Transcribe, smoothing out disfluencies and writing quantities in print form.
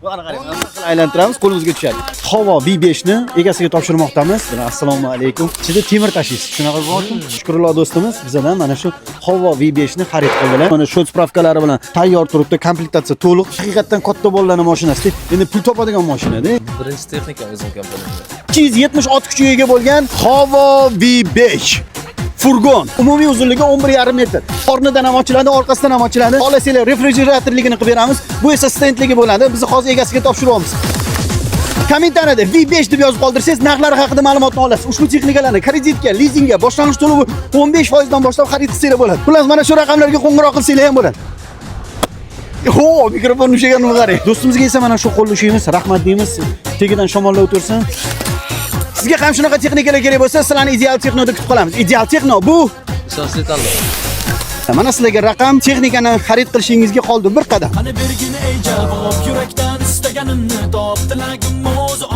Mana qarang, mana qilib aylantiramiz, qo'limizga tushadi. Howo V5 ni egasiga topshirmoqdamiz. Mana, assalomu alaykum. Ichida temir tashiysiz. Shunaqa bormi? Shukrullo do'stimiz bizadan mana shu Howo V5 ni xarid qildilar. Mana shu справка lari bilan tayyor turibdi, komplektatsiya to'liq. Haqiqatdan katta bolalarning mashinasi. Endi pul topadigan mashinada. Birinchi texnika o'zim kompaniyamda. 270 ot kuchiga ega bo'lgan Howo V5 furgon. Umumiy uzunligi 11,5 metr. Qornidan ham ochiladi, orqasidan ham ochiladi. Xohlasanglar, refrigeratorligini qilib beramiz. Bu esa stendligi bo'ladi. Biz hozir egasiga topshiryapmiz. Kommentariyada V5 deb yozib qoldirsangiz, narxlari haqida ma'lumotni olasiz. Ushbu texnikalarni kreditga, lizingga, boshlang'ich to'lovi 15% dan boshlab xarid qilsanglar bo'ladi. Xullas, mana shu raqamlarga qo'ng'iroq qilsanglar ham bo'ladi. Ho, mikrofonni ushlaganimni qarang. Do'stimizga esa mana shu qo'lni ushlaymiz, rahmat deymiz. Tegidan shamollab o'tirsin. Sizga ham shunaqa texnikalar kerak bo'lsa, sizlarni Ideal Texnoda kutib qolamiz. Ideal Texno bu Ishonchli tanlov. Mana sizlarga raqam, texnikani xarid qilishingizga qoldi bir qadam. Qani, bergin, ey javob, yurakdan istaganimni top, tilagim o'zi.